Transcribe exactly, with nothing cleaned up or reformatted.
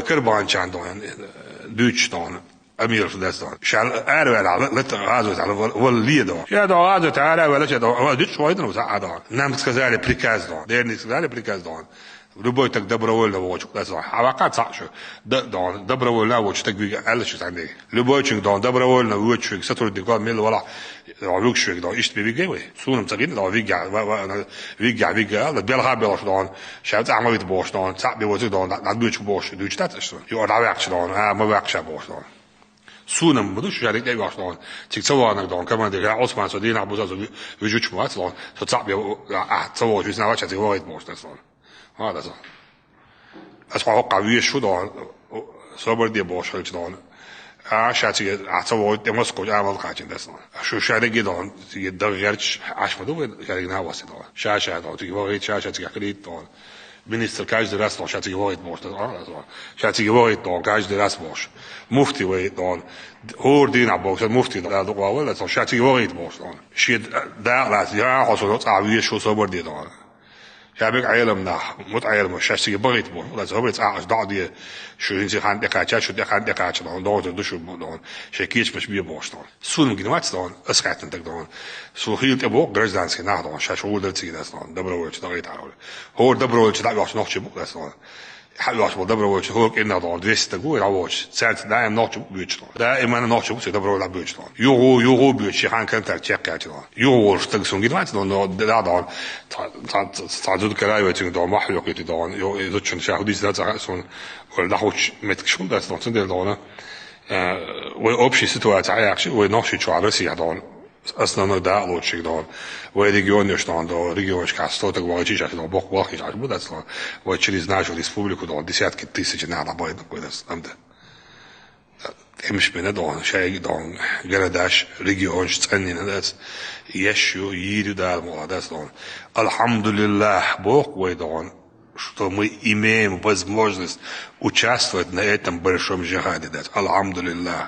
Карбанчан дон, дуьйцуш дон, Амиров дац дон. Ша араваьлла, лата гӀазот аьлла, вал ле дон. Ша дон гӀазот араваьлла, ша дон, дуьтуш вайдан ва а дон. Нам сказали приказ дон. Дерни сказали приказ дон. Любой так добровольно вочук дац дон. Хьаваккха цхьаъ шу. Да, дон, добровольно вочу так вига аьлла шу санде. Любой чук дон, добровольно вочу сотрудник вал мел вала. Вугшвиг дон, иштта бе вига вай. Сунам ца гина дон, вига, ва, ва, вига, вига, ла белха белш дон. Ша цхьа ма вит бош дон, цхьаъ бе воцу дон, да, да дуьйцуш бош, дуьйцуш дац аша. Ю, да вакш дон, а, ма вакша бош дон. Сунам буду, шу шарик дай вакш дон. Цик ца ванак дон, командир, я Осман, со динах буза, со ви-, вижуч мац дон. Со цхьаъ бе, а, а, ца вош, висна вача, цик вагит бош дон. Ха, да со. Ас хьокха веш шу дон, собар де бош хилча дон. А, ша цига, а, ца вагит, те Москва, а, мал качин дас дон. Шу шарик дон, цига да герч, аш ма ду, шарик на васи дон. Ша, ша дон, цига вагит, ша, ша цига хилит дон. Министр каждый раз дон, ша цига вагит бош дон, а, дон. Ша цига вагит дон, каждый раз бош. Муфти вагит дон. Хор дина бокс, муфти дон, да, дон, ша цига вагит бош дон. Ши да, да, я, хосо, а, веш шу собар де дон. Ша бек Ӏелам нах, мут Ӏелам, ша цига багӀит бу. Ла ца хӀобри цӀа аш дагӀ де, шу хӀинца хан тӀекхача, шу тӀе хан тӀекхача, дон, дон, ду шу бу, дон. Ша кечмаш бе бош, дон. Сунам гин вац, дон, ас хатан так, дон. Су хил тӀе бо гражданский нах, дон, ша шу дар цига дас, дон, добровольча дагӀит арвали. ХӀор добровольча дагӀ ваш нохчи бу дас, дон. Хьа ваш бу добровольча хӀор кӀина, дон, двести так гу, равоч. Царц даим нохчи бу бечу, дон. Даим ана нохчи бу, цига добровольно бечу, дон. Югу, югу бечу, хан контакт чеккача, дон. Югу волш так сун гин вац, дон, но, да, дон. Ца, ца, ца, ца зуд карай вай цуьнга догӀу махьа йокхуьйту догӀу, йо, и зудчун ша хӀу дийцина ца, сун, вай дахучу меттигаш хӀума дац догӀу, цундела догӀу, э, вай общий ситуация Ӏаяхчи, вай нохчий чохь Россия догӀу, основной да а лучших догӀу, вай регион йош догӀу, догӀу, регионашка стотаг вахчи иш догӀу, боху вахчи иш бу дац догӀу, вай через нашу республику догӀу, десятки тысяч нах догӀу, вай дац, амда. ТӀемаш бина догӀу, шайга догӀу, городаш, регионаш цӀаннина дац, еш ю, йийр ю Дала мукъа дац догӀу. Алхьамдулиллах, боху вай догӀу, что мы имеем возможность участвовать на этом большом джихаде дац. Алхьамдулиллах.